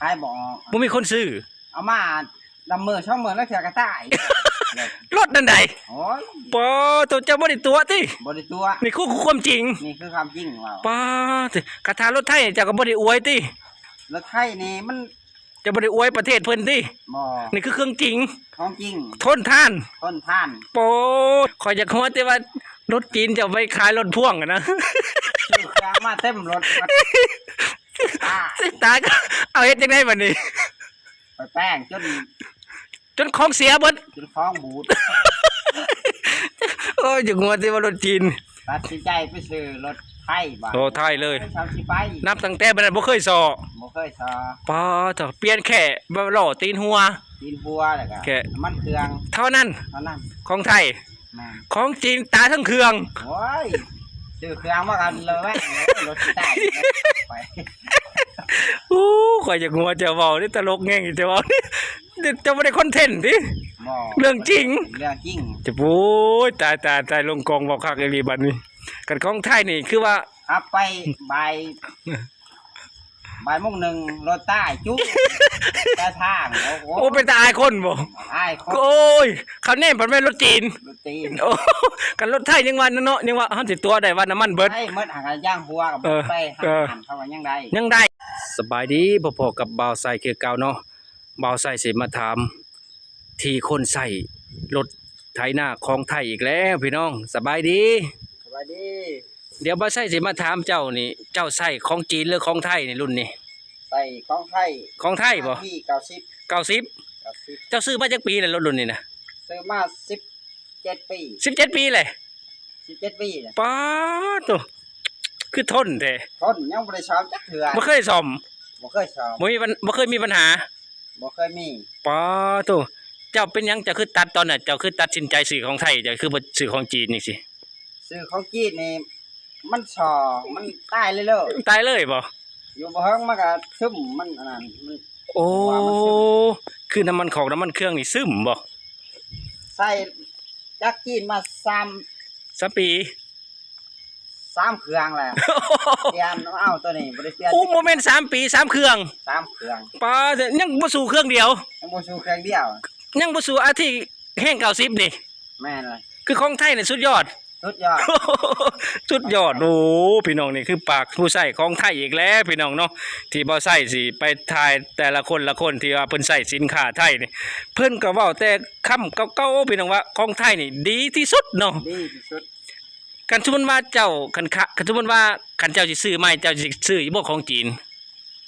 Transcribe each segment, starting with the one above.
ຂາຍບໍ່ອອກ ບໍ່ມີຄົນຊື້ ເອົາມາດຳມື້ສອງມື້ລະເທື່ອກໍຕາຍ ລົດນັ້ນໃດ. ໂອ້ຍ ປາໂຕ ເຈົ້າບໍ່ໄດ້ຕົວະຕິ? ບໍ່ໄດ້ຕົວະ ນີ້ຄືຄວາມຈິງ ນີ້ຄືຄວາມຈິງເວົ້າ. ປາໂຕ ຄັນຖ້າລົດໄທເຈົ້າກໍບໍ່ໄດ້ອວຍຕິ? ລົດໄທນີ້ມັນ ເຈົ້າບໍ່ໄດ້ອວຍປະເທດເພິ່ນຕິ? ບໍ່ ນີ້ຄືເຄື່ອງຈິງ ຂອງຈິງ ທົນທານ ທົນທານ. ໂອ້ຍ ຂ້ອຍຢາກຮູ້ແຕ່ວ່າລົດຈີນເຈົ້າໄປຂາຍລົດພ່ວງຫັ້ນນະ ຊື້ເຄື່ອງມາເຕັມລົດ ຕາຍ ຕາຍ ເອົາເຮັດຈັ່ງໃດບັດນີ້? ໄປແປງຈົນ ຈົນຂອງເສຍເບິດ ຈົນຂອງບູດ. ໂອ້ຍ ຢາກຮູ້ແຕ່ວ່າລົດຈີນ ຕັດສິນໃຈໄປຊື້ລົດໄທບາດ ໂອ້ ໄທເລີຍ ເຮົາຊິໄປ ນັບຕັ້ງແຕ່ບັດນັ້ນບໍ່ເຄີຍສໍ້ ບໍ່ເຄີຍສໍ້. ປາໂຕ ປ່ຽນແຄ່ລ້ອຕີນຫົວ ຕີນຫົວ ແລ້ວກໍແຄ່ນ້ຳມັນເຄື່ອງ ເທົ່ານັ້ນ ເທົ່ານັ້ນ ຂອງໄທ. ແມ່ນ ຂອງຈີນຕາຍທັງເຄື່ອງ. ໂອ້ຍ ຊື້ເຄື່ອງມາກັນເລີຍ ລົດຕາຍໄປ. ໂອ້ ຂ້ອຍຢາກຫົວເຈົ້າເວົ້າເດ້ ຕະຫຼົກແຮງເຈົ້າເວົ້າ ເຈົ້າບໍ່ໄດ້ຄອນເທັນຕິ? ບໍ່ ເລື່ອງຈິງ ເລື່ອງຈິງ. ໂອ້ຍ ຕາຍ ຕາຍ ຕາຍ ລົງກອງເວົ້າຄັກອີ່ຫຼີບັດນີ້. ຄັນຂອງໄທນີ້ຄືວ່າ ຂັບໄປບ່າຍ ບ່າຍໂມງໜຶ່ງ ລົດຕາຍຈຸ ແຕ່ທາງ. ໂອ້ ໂອ້ ເປັນຕາອາຍຄົນບໍ່? ອາຍຄົນ. ໂອ້ຍ ເຂົາແນມພັດແມ່ນລົດຈີນ ລົດຈີນ. ໂອ້ ຄັນລົດໄທຍັງວ່າເນາະ ຍັງວ່າເຮົາຊິຕົວະໄດ້ວ່ານ້ຳມັນເບິດ ໄດ້ໝົດ ຫາກຢາງຫົວກໍບໍ່ໄປ ເອີ ຫາ ເອີ ເຂົາວ່າຍັງໄດ້ ຍັງໄດ້. ສະບາຍດີ ພໍໆກັບບ່າວໄຊຄືເກົ່າເນາະ. ບ່າວໄຊຊິມາຖາມທີ່ຄົນໃຊ້ລົດໄຖນາຂອງໄທອີກແລ້ວພີ່ນ້ອງ. ສະບາຍດີ ສະບາຍດີ. ດຽວບ່າວໄຊຊິມາຖາມເຈົ້ານີ້ ເຈົ້າໃຊ້ຂອງຈີນຫຼືຂອງໄທນີ້ ລຸ້ນນີ້? ໃຊ້ຂອງໄທ. ຂອງໄທບໍ່? ເກົ້າສິບ ເກົ້າສິບ ເກົ້າສິບ. ເຈົ້າຊື້ມາຈັກປີແລ້ວລົດລຸ້ນນີ້ນະ? ຊື້ມາສິບເຈັດປີ ສິບເຈັດປີແຫຼະ ສິບເຈັດປີແຫຼະ. ປາໂຕ ຄືທົນແທ້ ທົນ ຍັງບໍ່ໄດ້ສ້ອມຈັກເທື່ອ ບໍ່ເຄີຍສ້ອມ ບໍ່ເຄີຍສ້ອມ ບໍ່ມີບັນ ບໍ່ເຄີຍມີບັນຫາ ບໍ່ເຄີຍມີ. ປາໂຕ ເຈົ້າເປັນຫຍັງ ເຈົ້າຄືຕັດຕອນນັ້ນ ເຈົ້າຄືຕັດສິນໃຈຊື້ຂອງໄທ ເຈົ້າຄືບໍ່ຊື້ຂອງຈີນຈັ່ງຊີ້? ຊື້ຂອງຈີນນີ້ມັນສໍ້ ມັນຕາຍເລີຍ ຕາຍເລີຍບໍ່? ຢູ່ບໍ່ເຫິງມັນກໍຊຶມ ມັນອັນນັ້ນ ມັນ ໂອ້ ຄືນ້ຳມັນຂອງນ້ຳມັນເຄື່ອງນີ້ຊຶມບໍ່? ໃຊ້ຈັກຈີນມາສາມ ສາມປີ ສາມເຄື່ອງແລ້ວ ປ່ຽນເອົາ ໂຕນີ້ບໍ່ໄດ້ປ່ຽນ. ໂອ້ ບໍ່ແມ່ນສາມປີ ສາມເຄື່ອງ ສາມເຄື່ອງ. ປາ ຍັງບໍ່ສູ້ເຄື່ອງດຽວ ຍັງບໍ່ສູ້ເຄື່ອງດຽວ ຍັງບໍ່ສູ້ອາທິແຮງເກົ້າສິບນີ້. ແມ່ນເລີຍ ຄືຂອງໄທນີ້ສຸດຍອດ ສຸດຍອດ ສຸດຍອດ. ໂອ້ ພີ່ນ້ອງ ນີ້ຄືປາກຜູ້ໃຊ້ຂອງໄທອີກແລ້ວພີ່ນ້ອງເນາະ ທີ່ບ່າວໄຊຊິໄປຖ່າຍແຕ່ລະຄົນລະຄົນທີ່ວ່າເພິ່ນໃຊ້ສິນຄ້າໄທນີ້ ເພິ່ນກໍເວົ້າແຕ່ຄຳເກົ່າໆ ພີ່ນ້ອງ ວ່າຂອງໄທນີ້ດີທີ່ສຸດເນາະ ດີທີ່ສຸດ. ຄັນສົມມຸດວ່າເຈົ້າ ຄັນ ຄັນສົມມຸດວ່າຄັນເຈົ້າຊິຊື້ໃໝ່ ເຈົ້າຊິຊື້ຢູ່ບໍ່ຂອງຈີນ?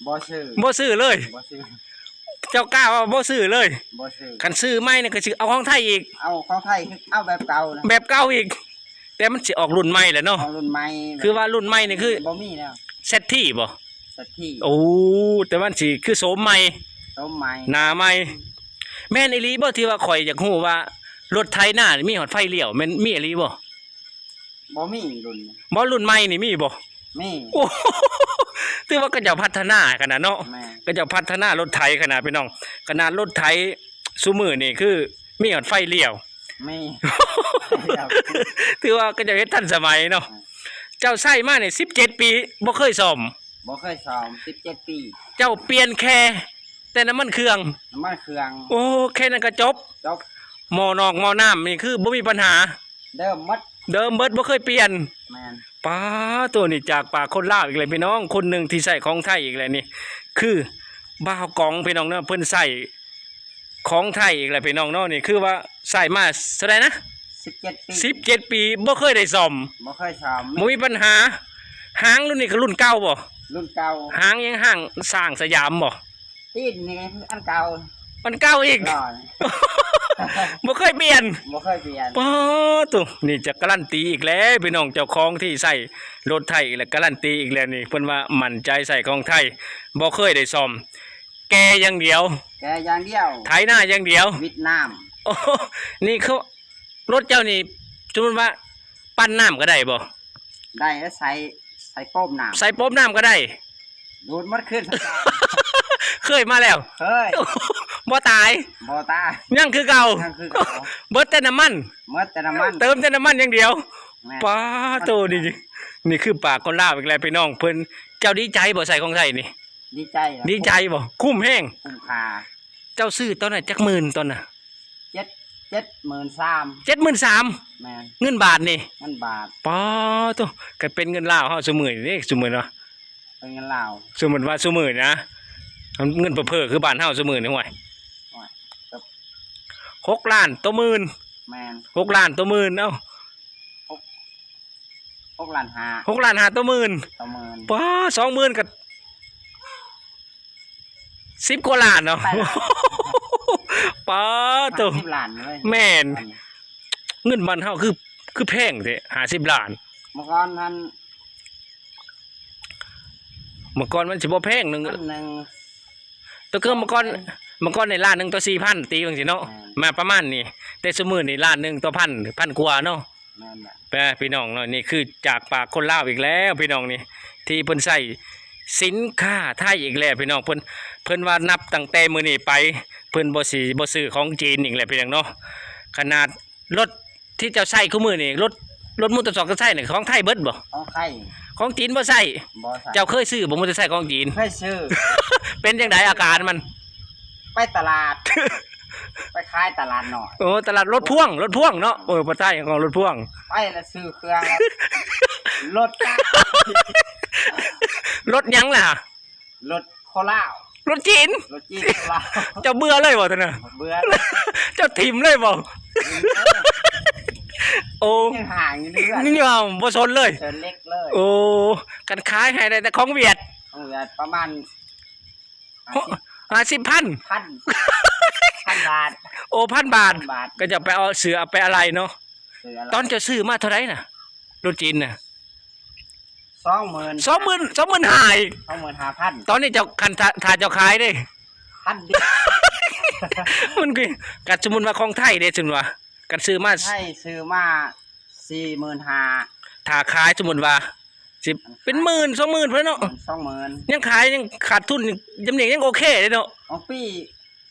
ບໍ່ຊື້ ບໍ່ຊື້ເລີຍ ບໍ່ຊື້. ເຈົ້າກ້າວ່າບໍ່ຊື້ເລີຍ? ບໍ່ຊື້. ຄັນຊື້ໃໝ່ນີ້ກໍຊິເອົາຂອງໄທອີກ? ເອົາຂອງໄທ ເອົາແບບເກົ່ານະ ແບບເກົ່າອີກ ແຕ່ມັນຊິອອກລຸ້ນໃໝ່ແຫຼະເນາະ ອອກລຸ້ນໃໝ່ ຄືວ່າລຸ້ນໃໝ່ນີ້ຄື ບໍ່ມີແລ້ວ ແຊັດທີບໍ່? ແຊັດທີ ໂອ້ ແຕ່ມັນຊິຄືໂສມໃໝ່ ໂສມໃໝ່ ໜ້າໃໝ່. ແມ່ນອີ່ຫຼີບໍ່ ທີ່ວ່າຂ້ອຍຢາກຮູ້ວ່າລົດໄຖນານີ້ມີຮອດໄຟລ້ຽວ ແມ່ນ ມີອີ່ຫຼີບໍ່? ບໍ່ມີລຸ້ນ ບໍ່ ລຸ້ນໃໝ່ນີ້ມີບໍ່? ມີ ໂອ້ ຖືວ່າເຂົາເຈົ້າພັດທະນາຂະໜາດເນາະ ແມ່ນ ເຂົາເຈົ້າພັດທະນາລົດໄຖຂະໜາດ ພີ່ນ້ອງ ຂະໜາດລົດໄຖຊຸມື້ນີ້ຄືມີຮອດໄຟລ້ຽວ ມີ ຖືວ່າເຂົາເຈົ້າເຮັດທັນສະໄໝເນາະ ແມ່ນ ເຈົ້າໃຊ້ມານີ້ສິບເຈັດປີ ບໍ່ເຄີຍສ້ອມ ບໍ່ເຄີຍສ້ອມ ສິບເຈັດປີ ເຈົ້າປ່ຽນແຄ່ແຕ່ນ້ຳມັນເຄື່ອງ ນ້ຳມັນເຄື່ອງ ໂອ້ ແຄ່ນັ້ນກໍຈົບ ຈົບ ໝໍ້ນອກໝໍ້ນ້ຳນີ້ຄືບໍ່ມີບັນຫາ ເດີມໝົດ ເດີມເບິດ ບໍ່ເຄີຍປ່ຽນ ແມ່ນ ປາໂຕ ນີ້ຈາກປາກຄົນລາວອີກແລ້ວພີ່ນ້ອງ ຄົນໜຶ່ງທີ່ໃຊ້ຂອງໄທອີກແລ້ວນີ້ ຄືບ່າວກອງພີ່ນ້ອງເນາະ ເພິ່ນໃຊ້ຂອງໄທອີກແລ້ວພີ່ນ້ອງເນາະ ນີ້ຄືວ່າໃຊ້ມາເທົ່າໃດນະ? ສິບເຈັດປີ ສິບເຈັດປີ ບໍ່ເຄີຍໄດ້ສ້ອມ ບໍ່ເຄີຍສ້ອມ ບໍ່ມີບັນຫາ ຫາງລຸ້ນນີ້ກໍລຸ້ນເກົ່າບໍ່? ລຸ້ນເກົ່າ ຫາງຫຍັງ ຫາງຊ້າງສະຫຍາມບໍ່? ຕີນນີ້ອັນເກົ່າ ອັນເກົ່າອີກ ບໍ່ເຄີຍປ່ຽນ ບໍ່ເຄີຍປ່ຽນ ປາໂຕ ນີ້ຈະກາລັນຕີອີກແລ້ວພີ່ນ້ອງ ເຈົ້າຂອງທີ່ໃຊ້ລົດໄທອີກແລ້ວ ກາລັນຕີອີກແລ້ວນີ້ ເພິ່ນວ່າໝັ້ນໃຈໃຊ້ຂອງໄທ ບໍ່ເຄີຍໄດ້ສ້ອມ ແກ່ຢ່າງດຽວ ແກ່ຢ່າງດຽວ ໄຖນາຢ່າງດຽວ ວິດນ້ຳ ໂອ້ ນີ້ຄືລົດເຈົ້ານີ້ ສົມມຸດວ່າປັ່ນນ້ຳກໍໄດ້ບໍ່? ໄດ້ ໃສ່ ໃສ່ໂປມນ້ຳ ໃສ່ໂປມນ້ຳກໍໄດ້ ດູດໝົດຄືນ ເຄີຍມາແລ້ວ ເຄີຍ ບໍ່ຕາຍ ບໍ່ຕາຍ ຍັງຄືເກົ່າ ຍັງຄືເກົ່າ ເບິດແຕ່ນ້ຳມັນ ເໝິດແຕ່ນ້ຳມັນ ເຕີມແຕ່ນ້ຳມັນຢ່າງດຽວ ແມ່ນ ປາໂຕ ນີ້ ນີ້ຄືປາກຄົນລາວອີກແລ້ວພີ່ນ້ອງ ເພິ່ນ ເຈົ້າດີໃຈບໍ່ໃຊ້ຂອງໄທນີ້? ດີໃຈ ດີໃຈບໍ່? ຄຸ້ມແຮງ ຄຸ້ມຄ່າ. ເຈົ້າຊື້ຕອນນັ້ນຈັກໝື່ນຕອນນັ້ນ? ເຈັດ ເຈັດໝື່ນສາມ ເຈັດໝື່ນສາມ ແມ່ນ ເງິນບາດນີ້ ເງິນບາດ. ປາໂທ້ ຄັນເປັນເງິນລາວເຮົາຊຸມື້ນີ້ເດ້ ຊຸມື້ເນາະ ເປັນເງິນລາວ ສົມມຸດວ່າຊຸມື້ນະ ເງິນເຟີ້ໆຄືບ້ານເຮົາຊຸມື້ນີ້ ຫ້ວຍ ໂອ້ຍ ຫົກລ້ານຕໍ່ໝື່ນ ແມ່ນ ຫົກລ້ານຕໍ່ໝື່ນ ເອົ້າ ຫົກ ຫົກລ້ານຫ້າ ຫົກລ້ານຫ້າຕໍ່ໝື່ນ ຕໍ່ໝື່ນ ປາ ສອງໝື່ນກໍສິບກວ່າລ້ານເນາະ ປາໂທ້ ຫ້າສິບລ້ານເລີຍ ແມ່ນ ເງິນບ້ານເຮົາຄື ຄືແພງແທ້ ຫ້າສິບລ້ານ. ເມື່ອກ່ອນຫັ້ນ ເມື່ອກ່ອນມັນຊິບໍ່ແພງໜຶ່ງ ພັນໜຶ່ງ ກໍຄືເມື່ອກ່ອນ ເມື່ອກ່ອນໃນລ້ານໜຶ່ງຕໍ່ສີ່ພັນ ຕີວ່າຈັ່ງຊີ້ເນາະ ແມ່ນ ມາປະມານນີ້ ແຕ່ຊຸມື້ນີ້ລ້ານໜຶ່ງຕໍ່ພັນ ພັນກວ່າເນາະ ແມ່ນແຫຼະ ແປພີ່ນ້ອງເນາະ. ນີ້ຄືຈາກປາກຄົນລາວອີກແລ້ວພີ່ນ້ອງນີ້ ທີ່ເພິ່ນໃຊ້ສິນຄ້າໄທອີກແລ້ວພີ່ນ້ອງ ເພິ່ນ ເພິ່ນວ່ານັບຕັ້ງແຕ່ມື້ນີ້ໄປ ເພິ່ນບໍ່ຊິ ບໍ່ຊື້ຂອງຈີນອີກແລ້ວພີ່ນ້ອງເນາະ. ຂະໜາດລົດ ທີ່ເຈົ້າໃຊ້ຄູ່ມື້ນີ້ ລົດ ລົດມໍເຕີສອງເຈົ້າໃຊ້ນີ້ຂອງໄທເບິດບໍ່? ຂອງໄທ ຂອງຈີນບໍ່ໃຊ້? ບໍ່ໃຊ້. ເຈົ້າເຄີຍຊື້ບໍ່ມໍເຕີໄຊຂອງຈີນ? ເຄີຍຊື້. ເປັນຈັ່ງໃດອາການມັນ? ໄປຕະຫຼາດ ໄປຂາຍຕະຫຼາດນ້ອຍ. ໂອ້ ຕະຫຼາດລົດພ່ວງ ລົດພ່ວງເນາະ. ເອີ ພາສາຂອງລົດພ່ວງ ໄປແລ້ວຊື້ເຄື່ອງ ລົດ ລົດຫຍັງລະ? ລົດຄົນລາວ ລົດຈີນ ລົດຈີນຄົນລາວ. ເຈົ້າເບື່ອເລີຍບໍ່ຕອນນັ້ນ? ເບື່ອ ເຈົ້າຖິ້ມເລີຍບໍ່? ໂອ້ ຍັງຫາງຢູ່ເຮືອນ ຍັງບໍ່ສົນເລີຍ ເຊີນເຫຼັກເລີຍ. ໂອ້ ຄັນຂາຍໃຫ້ໄດ້ແຕ່ຂອງຫວຽດ ຂອງຫວຽດປະມານຫ້າສິບ ຫ້າສິບພັນ ພັນ ພັນບາດ. ໂອ້ ພັນບາດ ພັນບາດ ກໍຈະໄປເອົາເສື້ອໄປອະໄລເນາະ. ເສື້ອອະໄລ ຕອນເຈົ້າຊື້ມາເທົ່າໃດນະ? ລົດຈີນນະ ສອງໝື່ນ ສອງໝື່ນ ສອງໝື່ນຫ້າ ສອງໝື່ນຫ້າພັນ. ຕອນນີ້ເຈົ້າ ຄັນຖ້າ ຖ້າເຈົ້າຂາຍເດ້ ພັນດຽວ. ມັນຄື ຄັນສົມມຸດວ່າຂອງໄທເດ້ ສົມມຸດວ່າ ຄັນຊື້ມາ ໄທຊື້ມາສີ່ໝື່ນຫ້າ ຖ້າຂາຍສົມມຸດວ່າ ຊິເປັນໝື່ນ ສອງໝື່ນພຸ້ນແຫຼະເນາະ ສອງໝື່ນ ຍັງຂາຍ ຍັງຂາດທຶນ ຍາມນີ້ຍັງໂອເຄເດ້ເນາະ. ຂອງປີ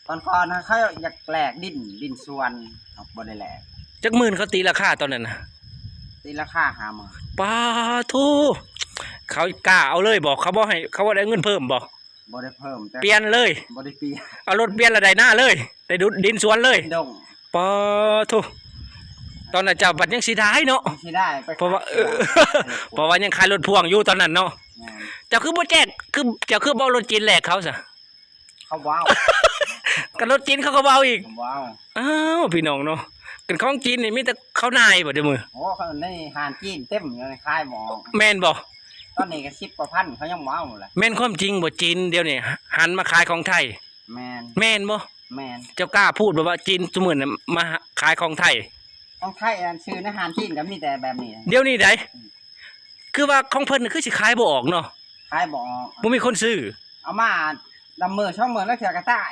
ກ່ອນໆນະ ເຂົາຢາກແລກດິນ ດິນສວນ ເຮົາບໍ່ໄດ້ແລກ. ຈັກໝື່ນເຂົາຕີລາຄາຕອນນັ້ນນະ? ຕີລາຄາຫ້າໝື່ນ. ປາໂທ້ ເຂົາກ້າເອົາເລີຍບໍ່? ເຂົາບໍ່ໃຫ້ ເຂົາບໍ່ໄດ້ເງິນເພີ່ມບໍ່? ບໍ່ໄດ້ເພີ່ມ ແຕ່ປ່ຽນເລີຍ ບໍ່ໄດ້ປ່ຽນ ເອົາລົດປ່ຽນແລ້ວໄດ້ນາເລີຍ ໄດ້ດຸ ດິນສວນເລີຍ ດົງ. ປາໂທ້ ຕອນນັ້ນເຈົ້າບັດຍັງເສຍດາຍເນາະ ເສຍດາຍ ເພາະວ່າ ເອີ ເພາະວ່າຍັງຂາຍລົດພ່ວງຢູ່ຕອນນັ້ນເນາະ. ແມ່ນ. ເຈົ້າຄືບໍ່ແຈກ ຄື ເຈົ້າຄືບໍ່ເອົາລົດຈີນແລກເຂົາຊະ? ເຂົາບໍ່ເອົາ ກັບລົດຈີນເຂົາກໍບໍ່ເອົາອີກ ບໍ່ເອົາ. ອ້າວ ພີ່ນ້ອງເນາະ ກັນຂອງຈີນນີ້ມີແຕ່ເຂົານາຍບໍ່ເດມື້? ໂອ້ ເຂົາໃນຮ້ານຈີນເຕັມຢູ່ ຂາຍບໍ່ອອກ. ແມ່ນບໍ່? ຕອນນີ້ກໍສິບກວ່າພັນ ເຂົາຍັງບໍ່ເອົາແຫຼະ. ແມ່ນຄວາມຈິງບໍ່? ຈີນດຽວນີ້ຫັນມາຂາຍຂອງໄທ. ແມ່ນ. ແມ່ນບໍ່? ແມ່ນ. ເຈົ້າກ້າພູດບໍ່ວ່າຈີນຊຸມື້ນີ້ມາຂາຍຂອງໄທ? ຂອງໄທອັນຊື້ໃນຮ້ານຈີນກໍມີແຕ່ແບບນີ້. ດຽວນີ້ໃດ? ອືມ. ຄືວ່າຂອງເພິ່ນນີ້ຄືຊິຂາຍບໍ່ອອກເນາະ ຂາຍບໍ່ອອກ ບໍ່ມີຄົນຊື້. ເອົາມາດຳມື້ສອງມື້ລະເທື່ອກໍຕາຍ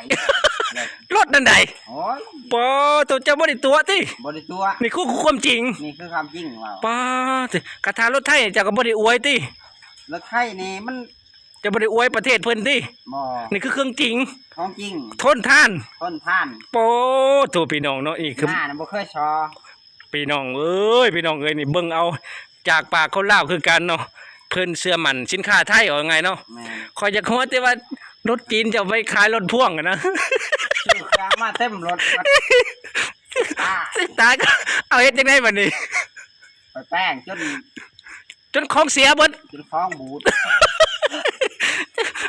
ລົດນັ້ນໃດ. ໂອ້ຍ ປາໂທ້ ເຈົ້າບໍ່ໄດ້ຕົວະຕິ? ບໍ່ໄດ້ຕົວະ ນີ້ຄືຄວາມຈິງ ນີ້ຄືຄວາມຈິງເວົ້າ. ປາໂທ້ ຄັນຖ້າລົດໄທເຈົ້າກໍບໍ່ໄດ້ອວຍຕິ? ລົດໄທນີ້ມັນ ເຈົ້າບໍ່ໄດ້ອວຍປະເທດເພິ່ນຕິ? ບໍ່. ນີ້ຄືເຄື່ອງຈິງ ຂອງຈິງ ທົນທານ ທົນທານ. ໂອ້ໂທ້ ພີ່ນ້ອງເນາະ ອີກຄື ໜ້ານະບໍ່ເຄີຍຊໍ. ພີ່ນ້ອງເອີຍ ພີ່ນ້ອງເອີຍ ນີ້ເບິ່ງເອົາ ຈາກປາກຄົນລາວຄືກັນເນາະ ເພິ່ນເຊື່ອໝັ້ນສິນຄ້າໄທ ເວົ້າງ່າຍເນາະ. ແມ່ນ. ຂ້ອຍຢາກຮູ້ແຕ່ວ່າລົດຈີນເຈົ້າໄປຂາຍລົດພ່ວງຫັ້ນນະ ຊື້ເຄື່ອງມາເຕັມລົດ ຕາຍ ຕາຍ ເອົາເຮັດຈັ່ງໃດບັດນີ້? ໄປແປງຈົນ ຈົນຂອງເສຍເບິດ ຈົນຂອງບູດ.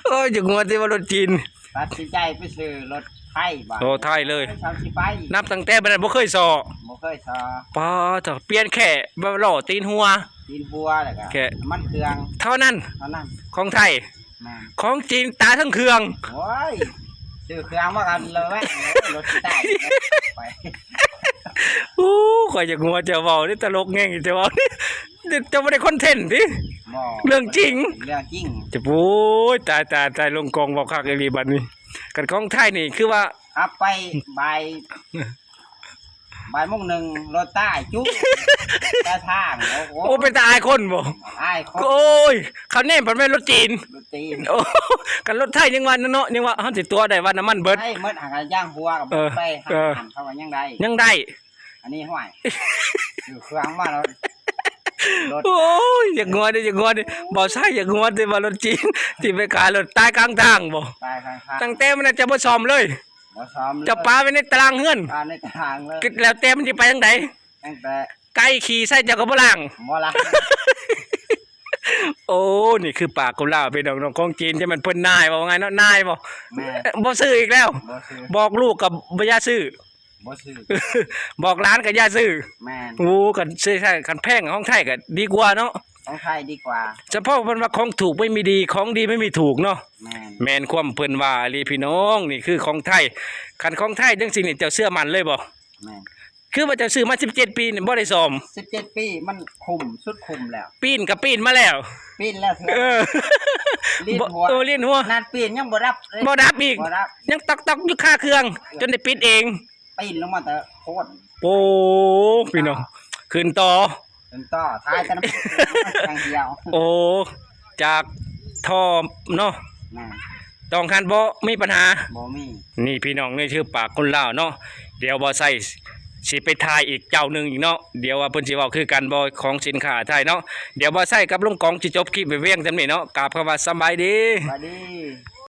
ໂອ້ຍ ຢາກຮູ້ແຕ່ວ່າລົດຈີນ ຕັດສິນໃຈໄປຊື້ລົດໄທບາດ. ໂອ້ ໄທເລີຍ ເຮົາຊິໄປ ນັບຕັ້ງແຕ່ບັດນັ້ນບໍ່ເຄີຍຊໍ ບໍ່ເຄີຍຊໍ. ປາໂທ້ ປ່ຽນແຄ່ລ້ອຕີນຫົວ ຕີນຫົວ ແລ້ວກໍ ແຄ່ ນ້ຳມັນເຄື່ອງ ເທົ່ານັ້ນ ເທົ່ານັ້ນ ຂອງໄທ. ແມ່ນ. ຂອງຈີນຕາຍທັງເຄື່ອງ. ໂອ້ຍ ຊື້ເຄື່ອງມາກັນເລີຍ ລົດຕາຍໄປ. ໂອ້ ຂ້ອຍຢາກຫົວເຈົ້າເວົ້າເດ້ ຕະຫຼົກແຮງເຈົ້າເວົ້າ ເຈົ້າບໍ່ໄດ້ຄອນເທັນຕິ? ບໍ່ ເລື່ອງຈິງ ເລື່ອງຈິງ. ຈະ ໂອ້ຍ ຕາຍ ຕາຍ ຕາຍ ລົງກອງເວົ້າຄັກອີ່ຫຼີບັດນີ້. ຄັນຂອງໄທນີ້ຄືວ່າ ຂັບໄປບ່າຍ ບ່າຍໂມງໜຶ່ງ ລົດຕາຍຈຸ ແຕ່ທາງ. ໂອ້ໂຫ ໂອ້ ເປັນຕາອາຍຄົນບໍ່? ອາຍຄົນ. ໂອ້ຍ ເຂົາແນມພັດແມ່ນລົດຈີນ ລົດຈີນ. ໂອ້ ຄັນລົດໄທຍັງວ່າເນາະ ຍັງວ່າເຮົາຊິຕົວະໄດ້ວ່ານ້ຳມັນເບິດ ໄດ້ໝົດ. ຫາກະຢາງຫົວກໍ ເອີ ເບິດໄປ ເອີ ຫາເຂົາວ່າຍັງໄດ້ ຍັງໄດ້. ອັນນີ້ ຫ້ວຍ ຊື້ເຄື່ອງມາແລ້ວ ລົດ ໂອ້ຍ ຢາກຫົວເດ້ ຢາກຫົວເດ້ ບໍ່ໃຊ່ ຢາກຫົວເດ້ ວ່າລົດຈີນ ທີ່ໄປຂາຍລົດຕາຍກາງທາງບໍ່? ຕາຍກາງທາງ ຕັ້ງແຕ່ມັນນະ ເຈົ້າບໍ່ສ້ອມເລີຍ? ບໍ່ສ້ອມເລີຍ ເຈົ້າປະໄວ້ໃນຕາລາງເຮືອນ ປະໃນຕາລາງເລີຍ ກໍແລ້ວແຕ່ມັນຊິໄປທາງໃດ ຕັ້ງແຕ່ ໄກ່ຂີ້ໃສ່ເຈົ້າກໍບໍ່ລ້າງ ບໍ່ລ້າງ. ໂອ້ ນີ້ຄືປາກຄົນລາວ ພີ່ນ້ອງເນາະ ຂອງຈີນ ຈະແມ່ນເພິ່ນນາຍ ເວົ້າງ່າຍເນາະ ນາຍບໍ່? ແມ່ນ ບໍ່ຊື້ອີກແລ້ວ ບໍ່ຊື້ ບອກລູກກໍບໍ່ຢ່າຊື້ ບໍ່ຊື້ ບອກຫຼານກໍຢ່າຊື້ ແມ່ນ ໂອ້ ຄັນຊື້ ຄັນແພງຂອງໄທກໍດີກວ່າເນາະ ຂອງໄທດີກວ່າ ສະເພາະເພິ່ນວ່າ ຂອງຖືກໄມ່ມີດີ ຂອງດີໄມ່ມີຖືກເນາະ ແມ່ນ ແມ່ນຄວາມເພິ່ນວ່າອີ່ຫຼີ ພີ່ນ້ອງ ນີ້ຄືຂອງໄທ ຄັນຂອງໄທຈັ່ງຊີ້ນີ້ ເຈົ້າເຊື່ອໝັ້ນເລີຍບໍ່? ແມ່ນ ຄືວ່າເຈົ້າຊື້ມາສິບເຈັດປີນີ້ບໍ່ໄດ້ສ້ອມ ສິບເຈັດປີ ມັນຄຸ້ມ ສຸດຄຸ້ມແລ້ວ ປີ້ນກໍປີ້ນມາແລ້ວ ປີ້ນແລ້ວເທື່ອ ເອີ ລີ້ນຫົວ ເອີ ລີ້ນຫົວ ຂະໜາດປີ້ນຍັງບໍ່ດັບເລີຍ ບໍ່ດັບອີກ ບໍ່ດັບ ຍັງຕອກໆຢູ່ຄາເຄື່ອງ ຈົນໄດ້ປິດເອງ ປີ້ນລົງມາແຕ່ໂພນ ໂອ້ ພີ່ນ້ອງ ຂຶ້ນຕໍ່ ຂຶ້ນຕໍ່ ທ້າຍແຕ່ນ້ຳ ຢ່າງດຽວ ໂອ້ ຈາກທໍ່ເນາະ ແມ່ນ ຕ້ອງຫັ້ນບໍ່ມີບັນຫາ ບໍ່ມີ ນີ້ພີ່ນ້ອງ ນີ້ຄືປາກຄົນລາວເນາະ ດຽວບໍ່ໃຊ່ຊິໄປຖ່າຍອີກເຈົ້າໜຶ່ງອີກເນາະ ດຽວວ່າເພິ່ນຊິເວົ້າຄືກັນບໍ່ ຂອງສິນຄ້າໄທເນາະ ດຽວບໍ່ໃຊ່ກັບລຸງກອງຊິຈົບຄລິບໄວ້ພຽງສ່ຳນີ້ເນາະ ກາບຄຳວ່າສະບາຍດີ ສະບາຍດີ.